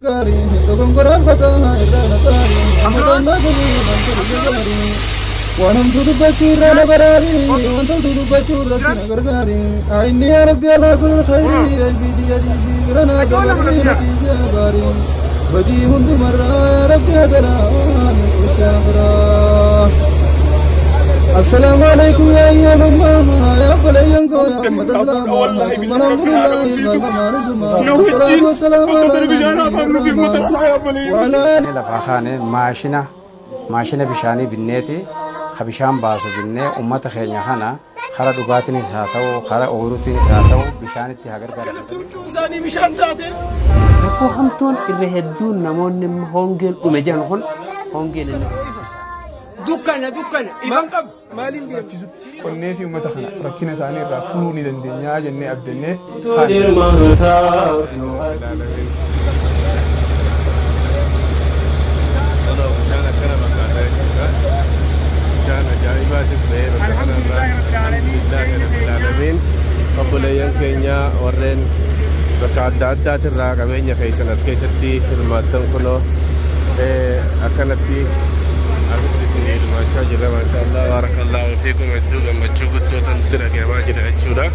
Gaarii dogongoraan fataa irraa na xaarii Hammataan naa godhii wanta biyya gaarii Waan hamtuu dubbachuu irraa na baraarii Waan toltuu dubbachuu irratti na gargaarii A'inni yaa rabbi alaa kulil khayrii Qalbii tiyya dhiisii bira naa dabarii na dhiisii abaarii Badii hundumarraa yaa rabbi hadaraa nu oolchaa biraa Assalaamu alaikum yaa ayyuhal ummaa yaa obboleeyyan koo yaa ummata islaamaa summa alhamdulillahi Lafaa kaane maashina maashina bishaanii binneeti ka bishaan baasu binnee ummata keenya kana kara dhugaatiinis haa ta'u kara ooyiruutiinis haa ta'u bishaanitti haa gargaaramu. Isaanii bishaan taate. Rakkoo hamtuun irra hedduun namoonni hongeen dhume jedhan kun hongeen inni. Dukkana dukkana ifan qabu. Maaliin deemsisutti? Qonnee fi uummata kana rakkina isaanii irraa furuu ni dandeenya jennee abdannee. Kunoo bishaan akkana fakkaata jechuudha. Bishaan ajaa'ibaatiif ba'ee bakka kanarraa alhamdulillahi rabbil aalamiin. Obboleeyyan keenya warreen bakka adda addaatirraa qabeenya keessan as keessatti hirmaattan kunoo akkanatti asitti isin hirmaachaa jirra maashaallah baarakallaahu fiikum hedduu gammachuu guddoo tan nutti dhagahamaa jira jechuudha.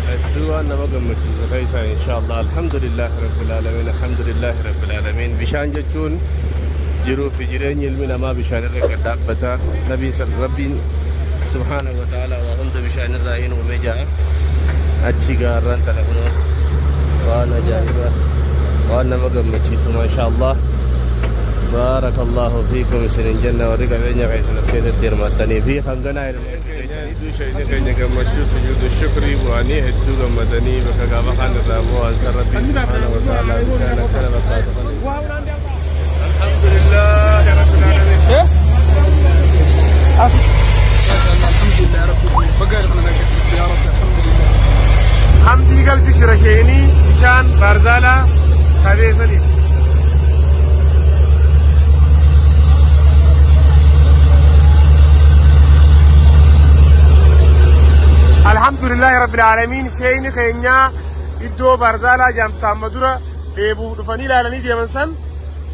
Hedduu waan nama gammachiisu keessaa inshaallah alhamdulillahi rabbil aalamiin alhamdulillahi rabbil aalamiin bishaan jechuun jiruu fi jireenyi ilmi namaa bishaan irra gad dhaabbata nabiin rabbiin subhaanahu wa ta'ala waa hunda bishaan irraa hin uume ja'a achi gaarraan tana kunoo waan ajaa'iba waan nama gammachiisu maashaallah baarakallahu fiikum isinin jenna warri qabeenya keessan as keessatti hirmaattanii fi hanganaa hirmaachuu keessanii Hedduu shayni keenya gammachuu sujuudu shukrii bu'anii hedduu gammadanii bakka gaafa kaan irraa bu'an san rabbii subhaana wa ta'ala bishaan akkana fakkaatu kana. Alhamdulillah rabbil alamin. Alhamdulillah rabbi baga kana agarsiifte yaa rabbi alhamdulillah. Hamdii galchi jira sheenii bishaan baarzaalaa kabeessaniif. Alhamdulillahi Rabbil Aalamiin sheeyni keenya iddoo Barzaalaa jaamtu amma dura dheebuuf dhufanii ilaalanii deeman san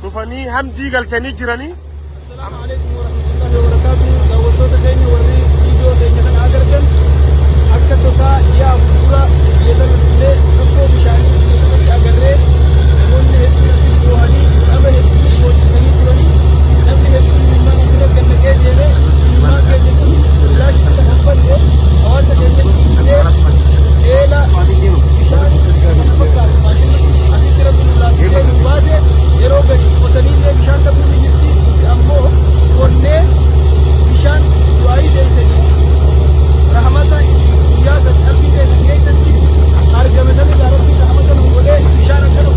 dhufanii hamdii galchanii jiranii. Assalaamu alaikum warahmatullahi wabarakatuh. Daawwattoota keenya warri viidiyoo keenya kana agartan akka tasaa ji'a afur dura biyya tana dhufnee rakkoo bishaanii biyya sanatti agarree namoonni hedduun asitti boohanii nama hedduu boochisanii turanii namni hedduun imimmaan asirra gad naqee deeme imimmaan keenya sun bilaashitti kan hin banne hawaasa keenyatti dhufnee eela bishaan kana fakkaatu maashinni kun asitti rabbi nu laaffisee nu baase yeroo gadi qotanii illee bishaan dhabuu ni jirti nuti ammoo qonnee bishaan du'aayii teessanii rahmata isin guyyaa san qalbii teessan keessatti argame san irraa rabbi rahmata nu godhee bishaan akkana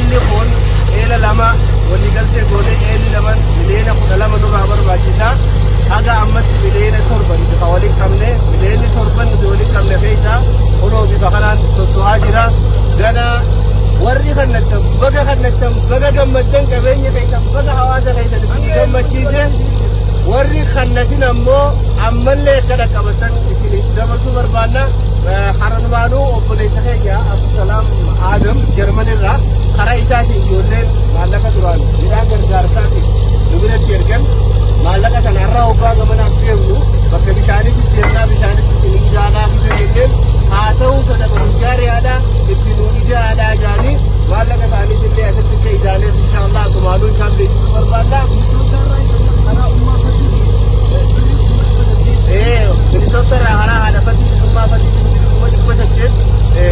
Eelli kun eela lama waliigaltee goonee eelli laman 12 miliyoona nurraa barbaachisa. Haga ammatti 7 miliyoona nuti ka walitti qabne, 7 miliyoonni nuti walitti qabne keessa kunoo bifa kanaan sosso'aa jira. Gana warri kannattan baga kannattan, baga gammaddan, qabeenya keessan baga hawaasa keessan isin gammachiise. Warri kannatin ammoo ammallee akka dhaqqabatan isin dabarsuu barbaanna. Haranumaanuu obboleessa keenya Abdusalaam Adam Jarman irraa karaa isaatiin ijoolleen maallaqa duraan midhaan gargaarsaatiif nu biratti ergan, maallaqa sana har'a hoggaa gamanaaf deemnu bakka bishaanitti deemnaa, bishaanitti isin idaanaa fida jenneen, haa ta'uu sadaqa gaariidha itti nu idaadhaa jaanii maallaqa isaaniif illee asitti akka idaaneef inshaallah asumaanuu isaan beeksisuu barbaanna. Minisoota irraa karaa haadha fatii bilisummaa fatii 800,000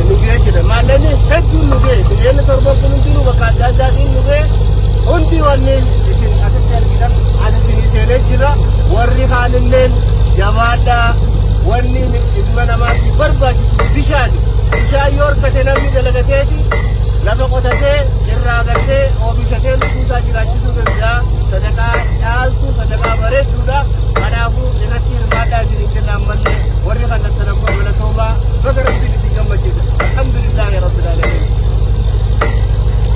nu ga'ee jira. Maallaqni hedduun nu ga'e. 7 miliyoonni kun hundinuu bakka adda addaatiin nu ga'e. Hundi wanni isin asitti argitan as isinii seenee jira. Warri kaanilleen jabaadhaa. Wanni ilma namaatti barbaachisu bishaani. Bishaan yoo harkate namni dalagateeti lafa qotatee irraa gartee oomishatee lubbuu isaa jiraachisuu danda'a. Sadaqaa caaltuu, sadaqaa bareedduudha. Kanaafuu irratti hirmaadhaa isiniin jenna. Ammallee warri kannattan ammoo galatoomaa, baga rabbiin isin gammachiise. Alhamdulillaahi rabbil aalamiin.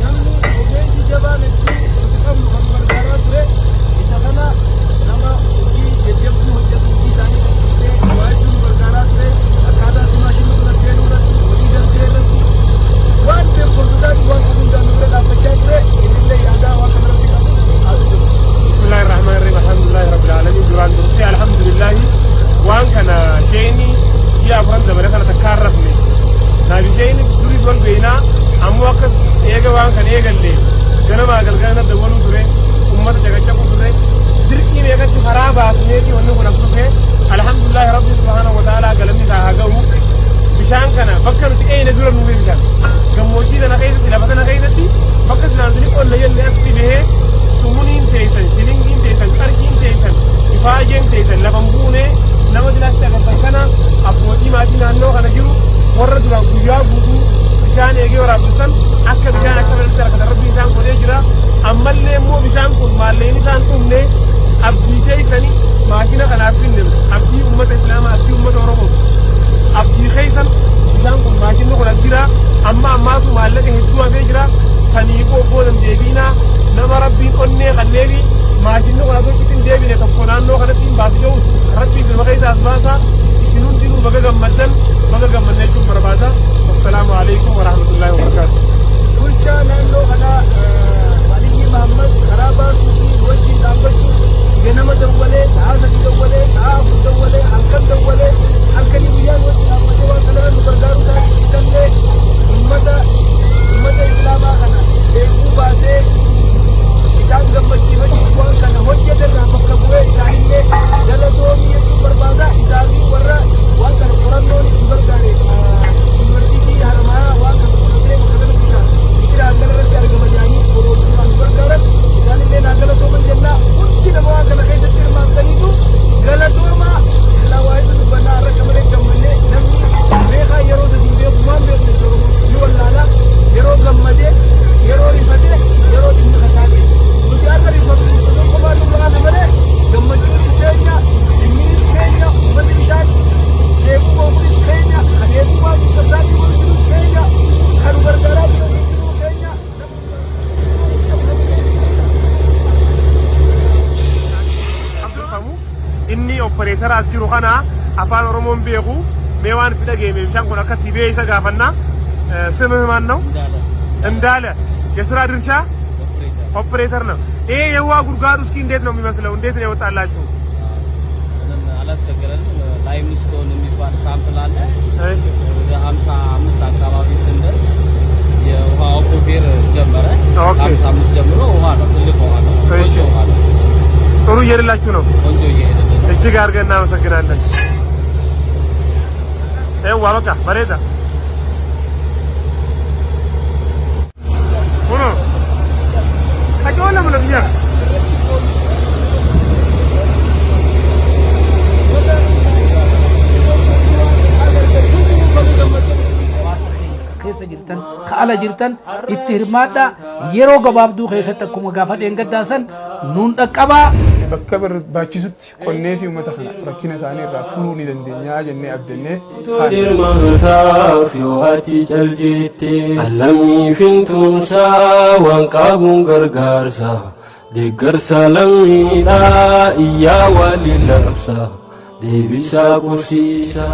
Namni ogeessi jabaan hedduu nuti qabnu kan gargaaraa ture isa kana, nama hojii jajjabduu hojjetu, hojii isaanii qopheessee waa hedduu nu gargaaraa ture. Akkaataa itti maashinni kana seenuu irratti, walii galtee irratti, waan beekumsa isaatii waan qabu hundaan nu bira dhaabbachaa ture. Innillee yaadaa waan kana irratti qabu haa dubbatu. بسم الله الرحمن الرحيم، الحمد لله رب العالمين. Duraan dursee alhamdulillahi, waan kana sheeni ji'a 4 dabale kana takkaan rafne. Naafi sheeni duris wal beeynaa, ammoo akka eega waan kana eegalle ganamaa galgala dawwaluu ture, ummata caqacaquu ture, dirqii meeqatti karaa baasneeti wanni kun as dhufe. Alhamdulillahi, rabbi subhaanahu wa ta'ala galanni isaa haa ga'u. Bishaan kana bakka nuti eeyne dura nuuf bishaan gammoojjii tana keessatti, lafa tana keessatti, bakka silaa nuti qonna jenne asitti bahee, summuniin teessan, shilingiin teessan, qarshiin teessan, ifaajeen teessan lafa hin buune. Nama silaatti agartan kana, abbootii maatii naannoo kana jiru, warra duraan guyyaa guutuu bishaan eegee waraabbisan, akka bishaan akka fedhatti harkatan rabbi isaan godhee jira. Ammallee immoo bishaan kun maalleen isaan dhumne, abdii teessani maashina kanaaf finne, abdii ummata islaamaa, abdii ummata Oromoo, abdii keessan. Bishaan kun, maashinni kun as jira. Amma ammaatu maallaqa hedduu hafee jira. Saniifuu obboodan deebiinaa, nama rabbiin onnee kanneefi maashinni kun asoo hin deebine tokko naannoo kanatti hin baasi ga'us rabbii ilma keessa as baasa. Isin hundinuu baga gammaddan, baga gammanne jechuun barbaada. Wassalaamu alaikum warahmatullaahi wabarakaatu. Bulchaa naannoo kanaa Aliyyi Mahammad karaa baasuu fi wajjin dhaabbachuun ganama dawwalee, sa'a 3 dawwalee, sa'a 4 dawwalee, halkan dawwalee, halkanii guyyaan wajjin dhaabbatee waan kanarra nu gargaaruu isaati isallee ummata islaamaa kana beekuu baasee isaan gammachiifachuuf waan kana hojjetarraa bakka bu'ee isaanillee galatoomii jechuun barbaada. Isaa fi warra waan kana qorannoonis nu gargaare, yuunivarsiitii Haramayaa waan kana qoratee bakka kanatti kan biqilaa kana irratti argama jedhanii qorootuudhaan nu gargaaran, isaanillee naa galatooman jennaa. Hundi nama waan kana keessatti hirmaattaniitu galatoomaa. Silaa waa hedduu dubbannaa, har'a akka malee gammannee. Namni beekaa yeroo sadii beeku waan beeknu Oromoo ni wallaala: yeroo gammadee, yeroo rifatee, yeroo dhimmi kasaate. Nuti har'a rifatu osoo kophaa nu baana malee gammachuunis keenya, dhimminis keenya, uummanni bishaan deebuu bookunis keenya, kan deebuu baasuu carraaqqii godhu jirus keenya, kan nu gargaaraa jiru hundinuu keenya. Inni operator as jiru kana afaan Oromoon beeku. Mee waan itti dhageeme bishaan kun akka tibee isa gaafanna. ስምህ ማን ነው? እንዳለ። የስራ ድርሻ ኦፕሬተር ነው። ይሄ የውሃ ጉድጓድ እስኪ እንዴት ነው የሚመስለው? እንዴት ነው የወጣላችሁ? ምንም አላስቸገረንም። Limestone የሚባል sample አለ። ወደ 55 አካባቢ ስንደርስ የውሃ aquifer ጀመረ። 55 ጀምሮ ውሃ ነው፣ ትልቅ ውሃ ነው፣ ቆንጆ ውሃ ነው። ጥሩ እየሄደላችሁ ነው። ቆንጆ እየሄደልን ነው። እጅግ አድርገን እናመሰግናለን። ይኸዋ በቃ bareeda Kuno. Qajoolaa mul'atu jira. Keessa jirtan ka ala jirtan itti hirmaadhaa. Yeroo gabaabduu keessatti akkuma gaafa dheengaddaa san nuun dhaqqabaa. Bakka barbaachisutti qonnee fi uummata kana rakkina isaanii irraa furuu ni dandeenya jennee abdannee kaane. Dirmataaf yoo ati cal jette lammiif hin tumsaa waan qabuun gargaarsa deeggarsa lammiidhaa iyyaa waliin labsa deebisaa qubsiisa.